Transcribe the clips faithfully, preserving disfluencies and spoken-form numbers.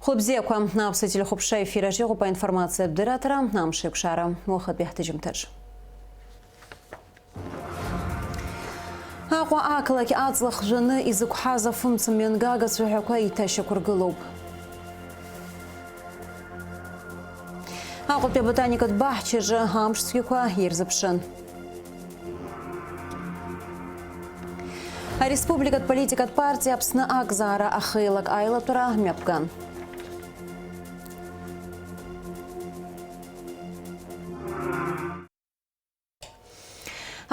Хәы бзиақәа, аԥсуа телехәаԥшра ефир аҿы иҟоуп аинформациатә дырраҭара, амш еиқәшара, уахатәи ҳҭыжьымҭаҿ. Аҟәа ақалақь аҵла хжәаны изықәҳаз афымца мҩангага цәаҳәақәа еиҭашьақәыргылоуп. Аҟәатәи аботаникатә баҳчаҿы амш цәгьақәа ирзыԥшын. Ареспубликатә политикатә партиа Аԥсны акзаара ахеилак аилатәара мҩаԥган.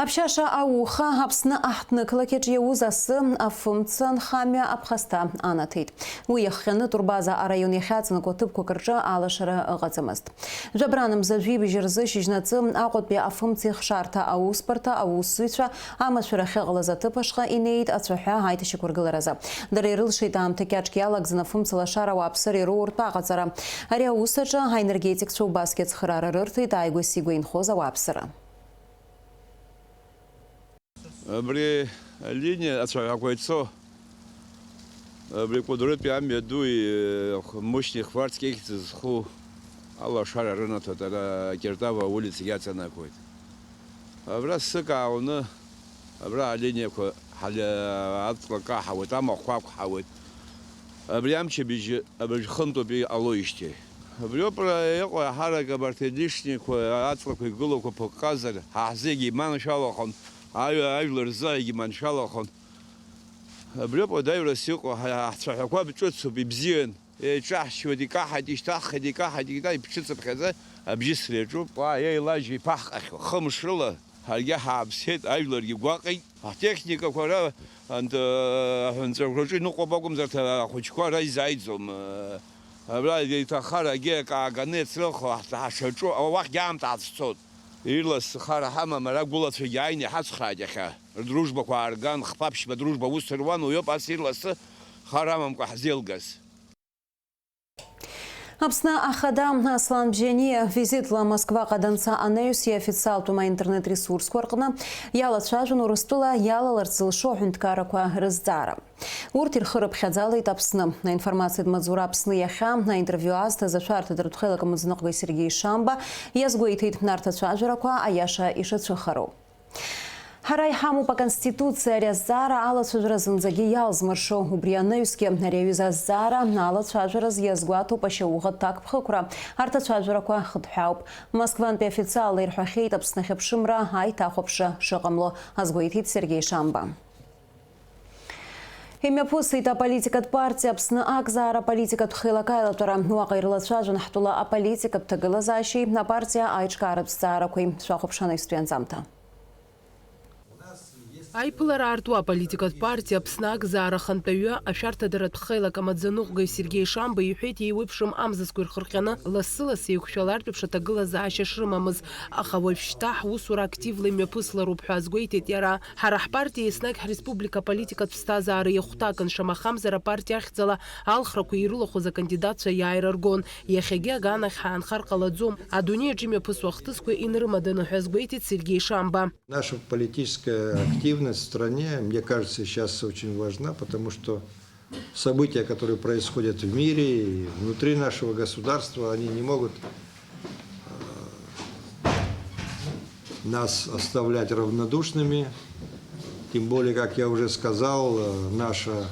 Аԥшьаша ауха Аԥсны аҳҭны қалақьаҿ иауз асы афымца нхамҩа аԥхасҭа анаҭеит. Уи иахҟьаны Турбаза араион иахьаҵанакуа ҭыԥқәак рҿы алашара ыҟаӡамызт. Жәабранамза жәибжь рзы шьыжьнаҵы Аҟәатәи афымцеихшарҭа аусбарҭа аусзуҩцәа амашәара ахьыҟалаз аҭыԥ ашҟа инеит ацәаҳәа аиҭашьақәыргыларазы. Дара ирылшеит аамҭа кьаҿк иалагӡаны афымца лашара ауааԥсыра ироуртә аҟаҵара. Ари аус аҿы аенергетикцәа убасгьы ацхыраара рырҭеит ааигәа-сигәа инхоз ауааԥсыра. Абри алиниа ацәаҳәақәа ицо, абри Кәыдрытәи амҩа дуи, э, Мушьни Хварцки ихьӡ зху алашара рынаҭоит, ара Киртава аулицагьы аҵанакуеит. Абра ссык аауны, абра алиниақәа ҳали-, аҵла каҳауеит, амахәқәа ақәҳауеит. Абри амчыбжьы абыржә хынтәуп иҟалоижьҭеи. Абриоуп ара иҟоу, еиҳарак абарҭ лишникқәа, аҵлақәа игылақәа ԥыҟҟазар, ҳа ҳзы егьиманшәалахон, аҩ-, ажәлар рзы егьиманшәалахон. Абриоуп уадаҩрас иҟоу, ҳа-, ҳцәаҳәақәа ҿыцуп, ибзиан, еиҿаҳшьуеит, икаҳаит, ишьҭаҳхит, икаҳаит, икаҳаит, иԥҽыҵыԥхьаӡа абжьысра иаҿуп. Уа, еилажьу иԥаҳҟахьоу, хымш рыла ҳаргьы ҳааԥсеит, ажәларгьы гәаҟит. Ҳтехникақәа ара, ант-, аҳәынҵәрақәа рҿы иныҟәоуп акәымзар, ахәыҷқәа ара изааиӡом. Абра иҭаххар, агьи акы ааганы иацрыхо, ҳт-, ҳшаҿу, уахьгьы аамҭа ацәцоит. Ирлас хара ҳамам, ара гәылацәагьы ааины иҳацхрааит иахьа. Рдружбақәа аарган, хԥа-ԥшьба дружба аус руан, уиоуп ас ирласы хар амамкәа ҳзеилгаз. Аԥсны Ахада Аслан Бжьаниа визитла Москваҟа данца анаҩс иофициалтәым аинтернет-ресурсқәа рҟны иалацәажәон Урыстәыла иалаларц зылшо аҳәынҭқаррақәа рызҵаара. Урҭ ирхырыԥхьаӡалеит Аԥсны. Аинформациатә маҵзура Аԥсны иахьа аинтервиу аазҭаз ашәарҭадаратә хеилак амаӡаныҟәгаҩ Сергеи Шамба иазгәеиҭеит, нарҭ ацәажәарақәа аиаша ишацәыхароу. Ҳара иҳамоуп Аконституциа ари азҵаара алацәажәара зынӡагьы иалзмыршо. Убри анаҩсгьы, ари аҩыза азҵаара алацәажәараз иазгәаҭоуп ашьауӷатә ҭакԥхықәра. Арҭ ацәажәарақәа хыҭҳәаауп. Москвантәи официалла ирҳәахьеит Аԥсны ахьыԥшымра аиҭахәаԥшра шыҟамло, азгәеиҭеит Сергеи Шамба. Имҩаԥысит аполитикатә партиа Аԥсны акзаара аполитикатә хеилак аилатәара. Уаҟа ирлацәажәон ҳтәыла аполитикатә ҭагылазаашьеи апартиа аиҿкааратә зҵаарақәеи. Шәахәаԥш анаҩстәи анҵамҭа. Аиԥылара аарту аполитикатә партиа Аԥсны акзаара ахантәаҩы, ашәарҭадаратә хеилак амаӡаныҟәгаҩ Сергеи Шамба иҳәеит, еиуеиԥшым амзызқәа ирхырҟьаны, лассы-лассы еиқәшәалартә еиԥш аҭагылазаашьа шрымамыз, аха уажәшьҭа ҳусура активла имҩаԥыслароуп ҳәа азгәеиҭеит иара. Ҳара ҳпартиа еснагь ҳреспублика аполитикатә ԥсҭазаара иахәҭакын, шамахамзар апартиа ахьӡала алхрақәа ирылахәыз акандидатцәа иааира ргон. Иахьагьы аганахь ҳаанхар ҟалаӡом, адунеи аҿы имҩаԥысуа ахҭысқәа инрымаданы ҳәа азгәеиҭеит Сергеи Шамба. Наша политическая активность в стране, мне кажется, сейчас очень важна, потому что события, которые происходят в мире и внутри нашего государства, они не могут, э, нас оставлять равнодушными. Тем более, как я уже сказал, э, наша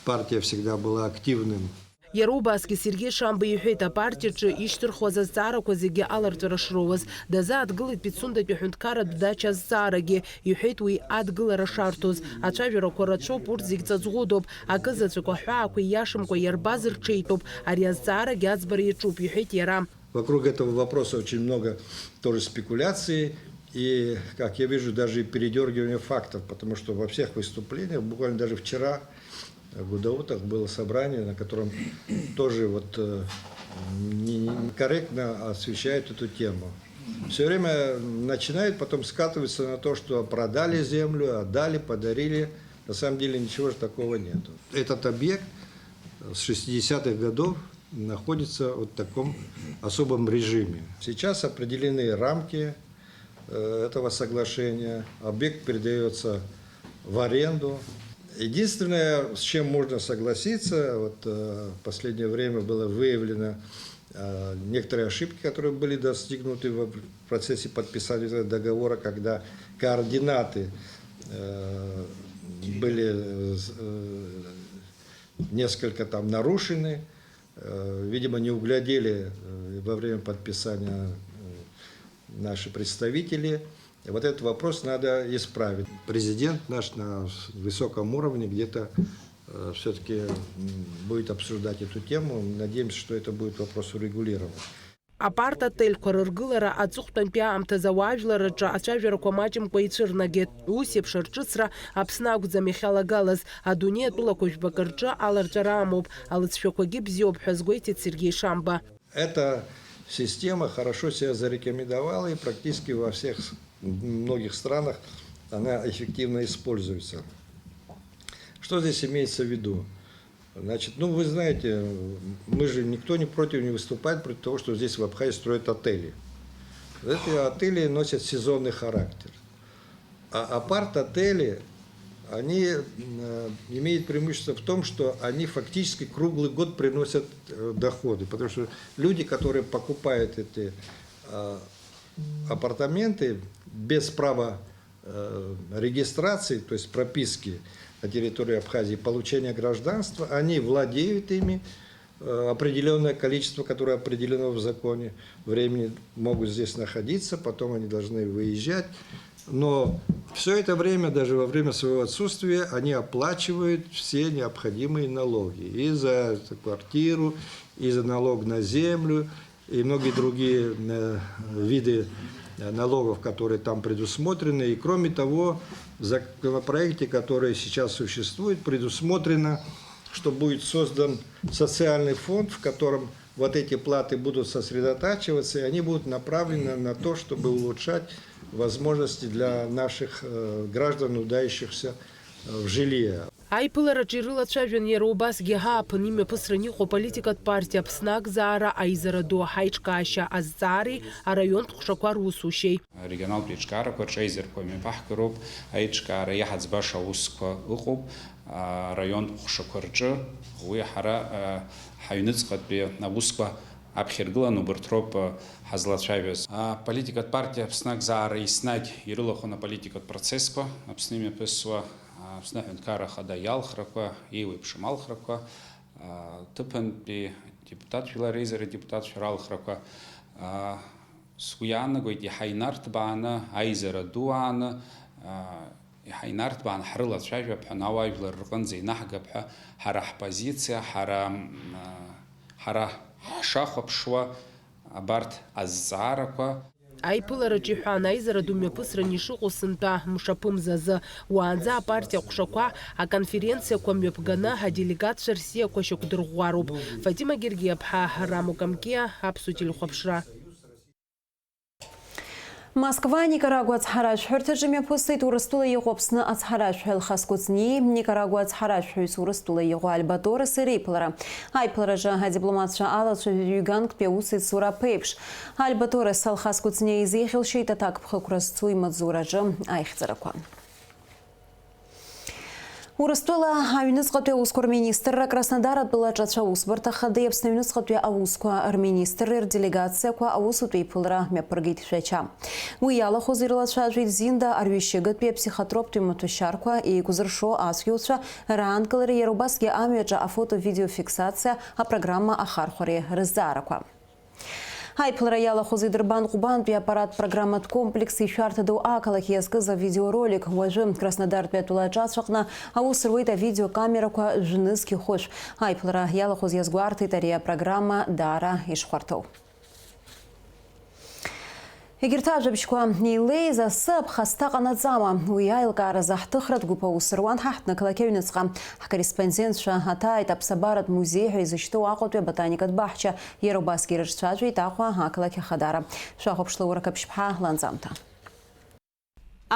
партия всегда была активным. Иара убасгьы Сергеи Шамба иҳәеит, апартиаҿы ишьҭырхуаз азҵаарақәа зегьы аларҵәара шроуаз. Дазааҭгылеит Пицундатәи аҳәынҭқарратә дача азҵаарагьы, иҳәеит, уи адгылара шарҭоз. Ацәажәарақәа рацәоуп, урҭ зегь ҵаҵӷәыдоуп. Акы заҵәык аҳәаақәа ииашамкәа иарбаз рҽеитәуп. Ари азҵаарагь аӡбара иаҿуп, иҳәеит иара. Вокруг этого вопроса очень много тоже спекуляций и, как я вижу, даже и передёргивания фактов, потому что во всех выступлениях, буквально даже вчера, в Гудауте было собрание, на котором тоже вот, э, не-, не-, некорректно освещают эту тему. Всё время начинают, потом скатываются на то, что продали землю, отдали, подарили. На самом деле ничего же такого нету. Этот объект с шестидесятых годов находится вот в таком особом режиме. Сейчас определены рамки, э, этого соглашения. Объект передаётся в аренду. Единственное, с чем можно согласиться, вот э, в последнее время было выявлено э, некоторые ошибки, которые были достигнуты в процессе подписания этого договора, когда координаты э, были э, несколько там нарушены, э, видимо, не углядели э, во время подписания э, наши представители. Вот этот вопрос надо исправить. Президент наш на высоком уровне где-то э, все-таки будет обсуждать эту тему. Надеемся, что это будет вопрос урегулирован. Апарт отельқәа рыргылара аҵыхәтәантәи аамҭазы ауаажәларраҿы ацәажәарақәа маҷымкәа ицәырнагеит. Ус еиԥш арҿыцра Аԥсны акәӡам иахьалагалаз, адунеи атәылақәа жәбак рҿы аларҵәара амоуп, алыҵшәақәагьы бзиоуп ҳәа азгәеиҭеит Сергеи Шамба. Эта система хорошо себя зарекомендовала, и практически во всех многих странах она эффективно используется. Что здесь имеется в виду? Значит, ну вы знаете, мы же, никто не против, не выступает против того, что здесь в Абхазии строят отели. Эти отели носят сезонный характер. А апарт-отели, они э, имеют преимущество в том, что они фактически круглый год приносят э, доходы, потому что люди, которые покупают эти э, апартаменты без права э, регистрации, то есть прописки на территории Абхазии, получения гражданства, они владеют ими э, определенное количество, которое определено в законе, времени могут здесь находиться, потом они должны выезжать. Но все это время, даже во время своего отсутствия, они оплачивают все необходимые налоги. И за квартиру, и за налог на землю, и многие другие э, виды э, налогов, которые там предусмотрены. И кроме того, в законопроекте, который сейчас существует, предусмотрено, что будет создан социальный фонд, в котором вот эти платы будут сосредотачиваться, и они будут направлены на то, чтобы улучшать возможности для наших э, граждан, нуждающихся э, в жилье. Аиԥылараҿы ирылацәажәан иара убасгьы ҳааԥын имҩаԥысран иҟоу аполитикатә партиа Аԥсны акзаара аизара ду ҳаиҿкаашьа азҵаареи араионтә ҟәшақәа русушьеи. Арегионалтә еиҿкаарақәа рҿы аизарқәа мҩаԥаҳгароуп, аиҿкаара иаҳаӡбаша аусқәа ыҟоуп, араионтә ҟәшақәа рҿы уи ҳара ҳаҩныҵҟатәи аусқәа аԥхьаргыланы убарҭ роуп ҳазлацәажәаз. Аполитикатә партиа Аԥсны акзаара еснагь ирылахәын аполитикатә процессқәа, Аԥсны имҩаԥысуа Аԥсны Аҳәынҭқарра Ахада иалхрақәа, еиуеиԥшым алхрақәа, ҭыԥантәи адепутатцәеи лареизара адепутатцәа ралхрақәа. Сгәы иаанагоит, иаҳа инарҭбааны, аизара ду ааны, иаҳа инарҭбааны ҳрылацәажәап ҳәа, ауаажәлар рҟынӡа инаҳгап ҳәа, ҳара ҳпозициа, ҳара, ҳара ҳшахәаԥшуа абарҭ азҵаарақәа. Аиԥылараҿ иҳәан, аизара ду мҩаԥысран ишыҟоу сынтәа мшаԥымзазы. Уаанӡа апартиа ҟәшақәа аконференциақәа мҩаԥганы аделегатцәа рсиақәа шьақәдырӷәӷәароуп. Фатима Гергиаԥҳа, Рамо Камкиа, Аԥсуа телехәаԥшра. Москва Никарагуа ацҳаражәҳәарҭаҿы имҩаԥысит Урыстәыла иҟоу Аԥсны ацҳаражәҳәаҩ Алхас Кәыҵниеи Никарагуа ацҳаражәҳәаҩ Урыстәыла иҟоу Альба Торреси реиԥылара. Аиԥылараҿы адипломатцәа алацәажәеит ҩганктәи аусеицура аԥеиԥш. Альба Торрес Алхас Кәыҵниа изеихьылшьеит аҭакԥхықәра зцу имаҵзураҿы аихьӡарақәа. Урыстәыла аҩныҵҟатәи аусқәа рминистрра Краснодар атәыла аҿацәа аусбарҭа хадеи Аԥсны аҩныҵҟатәи аусқәа рминистрреи рделегациақәа аусутә еиԥылара мҩаԥыргеит Шәача. Уи иалахәыз ирылацәажәеит Зинда арҩышьыгатәи аԥсихотроптәи маҭәашьарқәа еиқәзыршо ацәгьауцәа раанкылареи иара убасгьы амҩаҿы афото-видеофиксациа апрограмма ахархәареи рызҵаарақәа. Аиԥылара иалахәыз идырбан Ҟәбантәи аппарат программатә комплекс ишәарҭадоу ақалақь иазкыз авидеоролик. Уажәы Краснодартәи атәыла аҿацә аҟны аус руеит авидеокамерақәа жәнызқь хәышә. Аиԥылара иалахәыз иазгәарҭеит ари апрограмма даара ишхәарҭоу. Егьырҭ ажәабжьқәа, еилеиз асы аԥхасҭа ҟанаҵама? Уи аилкааразы ҳҭыхратә гәыԥ аус руан ҳа ҳҭнықалақь аҩныҵҟа. Ҳкорреспондентцәа аҭааит аԥсабаратә музеи ҳәа изышьҭоу Аҟәатәи аботаникатә баҳча, иара убасгьы ирыҿцәажәеит Аҟәа ақалақь ахадара. Шәахәаԥшла, Урақаԥшьԥҳа ланҵамҭа.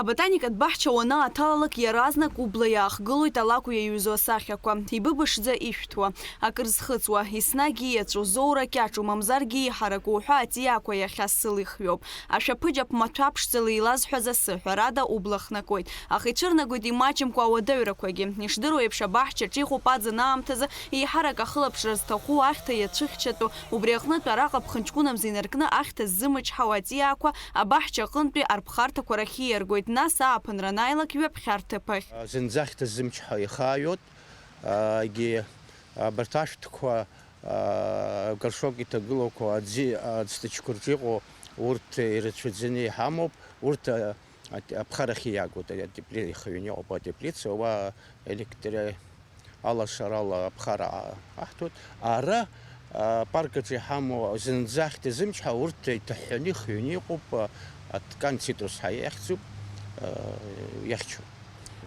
Аботаникатә баҳча уанааҭалалак, иаразнак убла иаахгылоит алакә иаҩызоу асахьақәа, ибыбышӡа ишәҭуа, акыр зхыҵуа, еснагь ииаҵәоу, зоура кьаҿу, мамзаргьы иҳараку уҳәа аҵиаақәа иахьа сылихҩоуп. Ашәаԥыџьаԥ маҭәа ԥшӡала илазҳәаз асы, ҳәарада, убла хнакуеит. Аха ицәырнагоит имаҷымкәа ауадаҩрақәагьы. Ишдыруа еиԥш, абаҳчаҿ иҟоуп аӡын аамҭазы еиҳарак ахылаԥшра зҭаху ахьҭа иацәыхьчатәу, убри аҟнытә араҟа ԥхынҷкәынамза инаркны ахьҭа ззымычҳауа аҵиаақәа абаҳча аҟынтәи арԥхарҭақәа рахь ииаргоит, нас ааԥынра анааилак ҩаԥхьа рҭыԥахь. Зынӡа ахьҭа ззымчҳауа ихааҩоит, егьи абарҭ ашәҭқәа, горшок иҭагылақәа, аӡы, аӡҭачқәа рҿы иҟоу, урҭ ирацәаӡаны иҳамоуп, урҭ, а, аԥхарахь ииагоит, атепли-, ихҩаны иҟоуп атеплица, уа електри-, алашарала аԥхара аҳҭоит. Ара, а, апарк аҿы иҳамоу зынӡа ахьҭа зымчҳауа, урҭ иҭаҳәҳәаны ихҩаны иҟоуп, а, аткан цитрус ҳәа иахьӡуп, а, иахьчоит.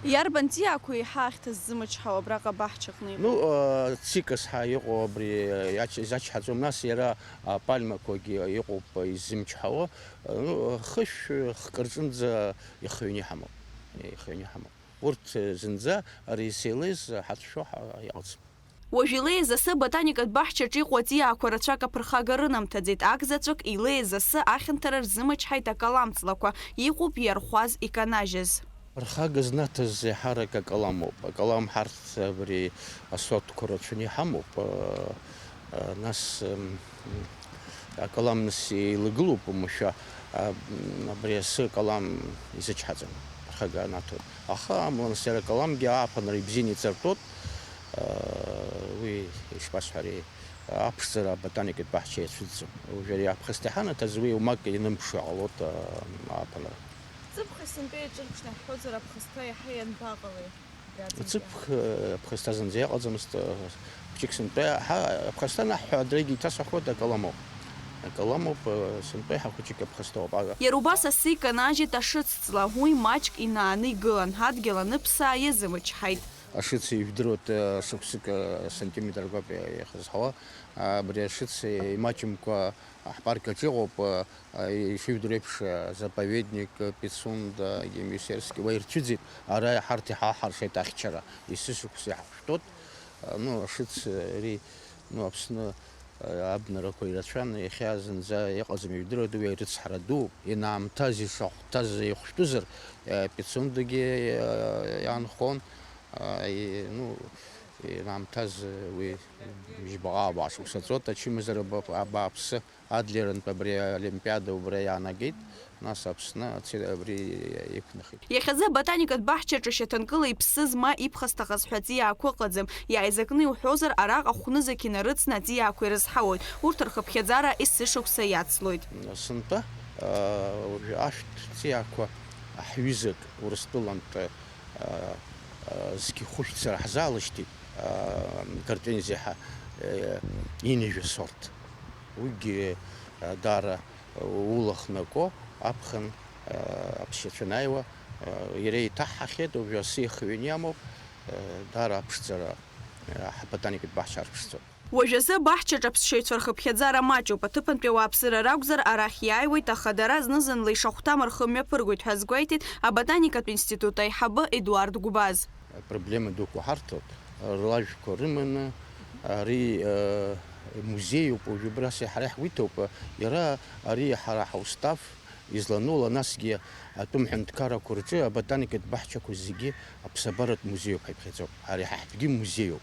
Иарбан ҵиаақәоу еиҳа ахьҭа ззымычҳауа абраҟа абаҳчаҟны иҟоу? Ну, а, цикас ҳәа иҟоу абри, а, иач-, изачҳаӡом, нас иара апальмақәагьы иҟоуп изымчҳауа, а, ну, хышә хкы рҿынӡа ихҩаны иҳамоуп, ихҩаны иҳамоуп. Урҭ зынӡа ари селез ҳацәшәо ҳа-, иҟаӡам. Уажә илеиз асы аботаникатә баҳчаҿы иҟоу аҵиаақәа рацәак аԥырхага рынамҭаӡеит, акзаҵәык илеиз асы ахьанҭара рзымычҳаит акалам ҵлақәа, иҟоуп иархәаз, иканажьыз. Аԥырхага знаҭаз еиҳарак акалам ауп. Акалам ҳарҭ абри асортқәа рацәаны иҳамоуп. Нас, м, акалам нас еилагылоуп, уамашәа, а, м, абри асы акалам изычҳаӡам, аԥырхага анаҭоит. Аха, амала, нас иара акаламгьы ааԥынра ибзианы иҵартәоит, а, уи, ишԥасҳәари, аԥшӡара аботаникатә баҳча иацәыӡӡом. Уажәы ари аԥхасҭа иҳанаҭаз уи уамак ианымԥшуа иҟалоит, а, ааԥынра. Ҵыԥхи сынтәеи еиҿырԥшны иаҳҳәозар, аԥхасҭа иаҳа ианбаҟалеи? Ҵыԥх, э, аԥхасҭа зынӡа иҟаӡамызт, э, хәыҷык сынтәа, ҳа, аԥхасҭа анаҳҳәа, адрагьы иҭасҳәахуеит акалам ауп. Акалам ауп, э, сынтәа иаҳа хәыҷык аԥхасҭа ауп. Ага. Иара убас асы иканажьит ашыцҵла, уи маҷк инааны игылан, адгьыл аныԥсаа иазымычҳаит. Ашыц ижәдыруеит, э, шықәсык, э, сантиметрқәак иахьызҳауа. Абри ашыц имаҷымкәа ҳпарк аҿы иҟоуп, э, Ишыжәдыруа еиԥш, азаповедник Пицунда, Гемисерски уа ирцәыӡит, ара ҳарҭ иҳаҳаршеит ахьчара, есышықәса иаҳхәышәтәуеит. Ну, ашыц, ари, ну, Аԥсны, абнарақәа ирацәан, иахьа зынӡа иҟаӡам, ижәдыруада, уи арыцҳара дууп. Ианаамҭаз ишахәҭаз ихәшәтәызар, Пицундагьы иаанхон, и-, ну, ианаамҭаз уи жәбаҟа-ааба шықәса ҵуеит, ачымазара ба-, абааԥсы. Адлерантә абри аолимпиада убра иаанагеит, нас Аԥсны аци-, абри иқәнахит. Иахьазы аботаникатә баҳчаҿы шьаҭанкыла иԥсыз ма иԥхасҭахаз ҳәа аҵиаақәа ыҟаӡам. Иааизакны иуҳәозар, араҟа хәнызақь инарыҵны аҵиаақәа ирызҳауеит. Урҭ рхыԥхьаӡара есышықәса иацлоит. Сынтәа, уажәы ашәҭ ҵиаақәа ҳҩызак Урыстәылантәи, зқьи хәышәтәзар ҳзаалышьҭит, гортензиа ҳәа, инажәа сорт. Уигьы, а, даара ула хнако, аԥхын, а, аԥсшьацәа анааиуа, а, иара еиҭаҳҳахьеит, уажәы асы ихҩаны иамоуп, а, даара аԥшӡара, а, ҳботаникатә баҳча арԥшӡоуп. Уажәазы абаҳчаҿ аԥсшьаҩцәа рхыԥхьаӡара маҷуп, аҭыԥантәи ауааԥсыра ракәзар, арахь иааиуеит, аха дара зны-зынла ишахәҭам рхы мҩаԥыргоит ҳәа азгәеиҭеит аботаникатә институт аиҳабы Едуард Гәбаз. Апроблема дуқәа ҳарҭоит, рлажәқәа рыманы, ари, э, музеиуп, уажәы абра ҳара иаҳгәеиҭоуп, иара ари ҳара ҳаустав изланоула, насгьы атәым ҳәынҭқаррақәа рҿы аботаникатә баҳчақәа зегьы аԥсабаратә музеиуп ҳәа иԥхьаӡоуп. Ари ҳахьтәгьы музеиуп.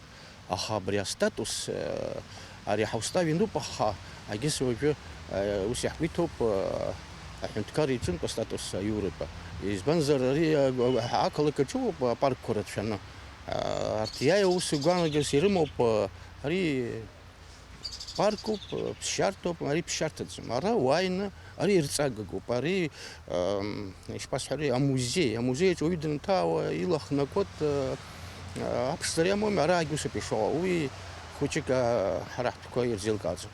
Аха абри астатус, э, ари ҳаустав иануп, аха, агьыс уажәы, э, ус иаҳгәеиҭоуп, э, аҳәынҭқар иҿынтә астатус аиуратәы. Избанзар, ари, э, ақалақь аҿы ыҟоуп апаркқәа рацәаны. Арҭ иааиуа аус гәаанагас ирымоуп, ари паркуп, ԥсшьарҭоуп, ари ԥсшьарҭаӡам. Ара уааины, ари ирҵагагоуп, ари, ам, ишԥасҳәари, амузеи, амузеи аҿы уаҩы дынҭаауа ила хнакуеит, а, аԥшӡара иамоуми, араагь усоуп ишыҟоу, уи хәыҷык, а, ҳара ҳтәқәа ирзеилкааӡом.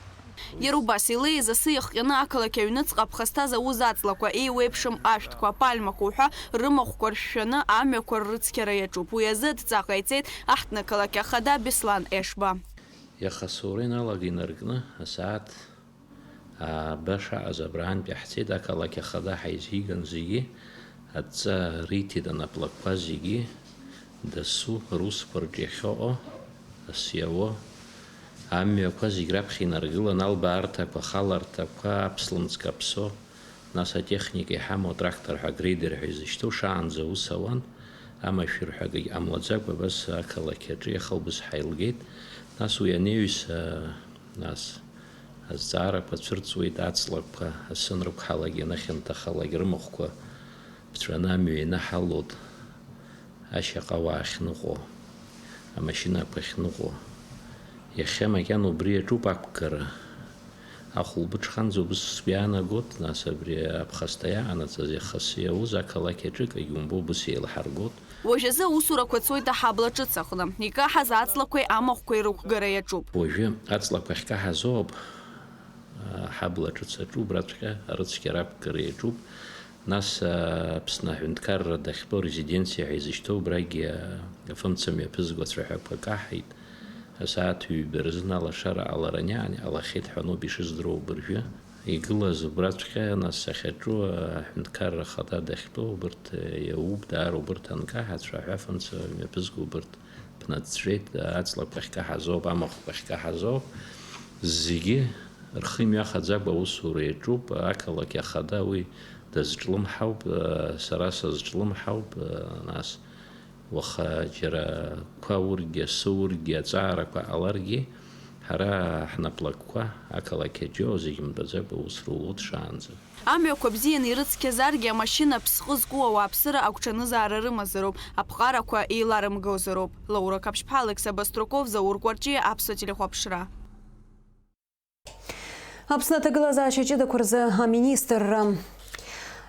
Иара убас илеиз асы иахҟьаны ақалақь аҩныҵҟа аԥхасҭа зауз аҵлақәа, еиуеиԥшым ашәҭқәа, апальмақәа уҳәа рымахәқәа ршәшәаны амҩақәа ррыцқьара иаҿуп. Уи азы адҵа ҟаиҵеит аҳҭнықалақь ахада Беслан Ешба. Иаха асоура иналага инаркны асааҭ ааба шаҟаз абраантә иаҳцеит, ақалақь ахада ҳаизиган зегьы, Адҵа риҭеит анаплакқәа зегьы, дасу русқәа рҿы иахьыҟоу, ас иауа амҩақәа зегь раԥхьа инаргылан, албаарҭақәа, ахаларҭақәа, аԥслымӡ каԥсо, нас атехника иҳамоу атрактор ҳәа агрейдер ҳәа изышьҭоу шаанӡа аус ауан, амашәыр ҳәа акгьы ҟамлаӡакәа абас ақалақь аҿы иахылбыз ҳаилгеит, нас уи анаҩс, нас азҵаарақәа цәырҵуеит, аҵлақәа асы анрықәҳалак, ианахьанҭахалак, рымахәқәа ԥҵәаны амҩа ианаҳалоит, ашьаҟауаа ахьныҟәо, амашьынақәа ахьныҟәо. Иахьа макьана убри иаҿуп ақәгара. Ахәылбыҽханӡа убыс сгәы иаанагот, нас абри аԥхасҭа иаҟанаҵаз иахасы иауз ақалақь аҿы акгьы умбо убыс еилаҳаргот. Уажәазы аусурақәа цоит аҳабла ҿыц аҟны. Икаҳаз аҵлақәеи амахәқәеи рықәгара иаҿуп. Уажәы аҵлақәа ахькаҳаз ауп, аҳабла ҿыц аҿы убраҵәҟьа арыцқьара ақәгара иаҿуп. Нас, Аԥсны аҳәынҭқарра дахьтәоу арезиденциа ҳәа изышьҭоу убрагьы афымца мҩаԥызго ацәаҳәақәа каҳаит. Асааҭ ҩба рзын алашара ҟалараны иаан иҟалахьеит ҳәа ануп ишыздыруа убыржәы. Игылаз убраҵәҟьа, нас, сахьаҿу аҳәынҭқарра ахада дахьтәоу убырҭ иауп, даара убырҭ анкаҳа, ацәаҳәа афымца мҩаԥызго убырҭ ԥнаҵәҵәеит, аҵлақәа ахькаҳаз ауп, амахәқәа ахькаҳаз ауп. Зегьы рхы имҩахаӡакәа аусура иаҿуп, ақалақь ахада уи дазҿлымҳауп, сара сазҿлымҳауп, нас, уаха џьара қәа ургьы, асы ургьы, аҵаарақәа ҟаларгьы, ҳара ҳнаплакқәа ақалақь аџьоу зегь мтәаӡакәа аус рулоит шаанӡа. Амҩақәа бзианы ирыцқьазаргьы, амашьына ԥсҟы зку ауааԥсыра агәҽанызаара рымазароуп, аԥҟарақәа еиларымгозароуп. Лаура Қаԥшьԥҳа, Алықьса Баструков, Заур Кәарҷиа, Аԥсуа телехәаԥшра. Аԥсны аҭагылазаашьа ҷыдақәа рзы аминистрра.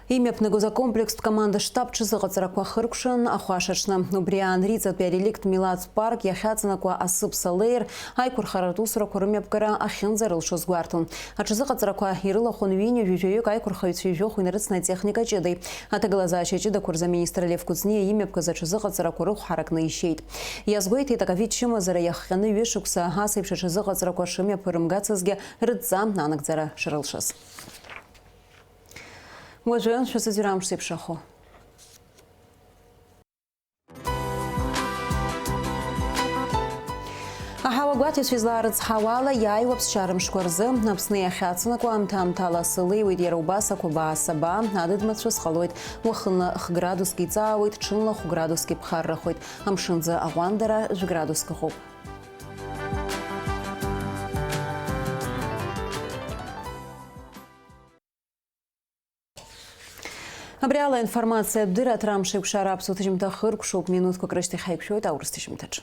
Имҩаԥнагоз акомплекстә команда штаб ҽазыҟаҵарақәа ахыркәшан ахәашаҽны. Убри аан Риҵатәи ареликт милаҭтә парк иахьаҵанакуа асыԥса леир, аиқәырхаратә усурақәа рымҩаԥгара ахьынӡарылшоз гәарҭон. Аҽазыҟаҵарақәа ирылахәын ҩынҩажәи жәаҩык аиқәырхаҩцәеи жәохә инарыцны атехника ҷыдеи. Аҭагылазаашьа ҷыдақәа рзы аминистр Лев Кәыҵниа имҩаԥгаз аҽазыҟаҵарақәа рыхә ҳаракны ишьеит. Иазгәеиҭеит, аковид чымазара иахҟьаны ҩышықәса ас еиԥш аҽазыҟаҵарақәа шымҩаԥырымгацызгьы рыдҵа анагӡара шрылшаз. Уажәы шәысызҩыр амш зеиԥшрахо. Аҳауа гәаҭаҩцәа излаарыцҳауа ала, иааиуа ԥсшьара мшқәа рзы Аԥсны иахьацнакуа аамҭа-аамҭала асы леиуеит, иара убас ақәабаа-асабаа адыдмацәыс ҟалоит, уахынла х-градуск иҵаауеит, ҽынла хә-градуск иԥхаррахоит, амшынӡы аҟәандара жәградуск ыҟоуп. Абри ала аинформациатә дырраҭара амш еиқәшара аԥсуа ҭыжьымҭа хыркәшоуп, минуҭқәак рышьҭахь ҳаиқәшәоит аурыс ҭыжьымҭаҿы.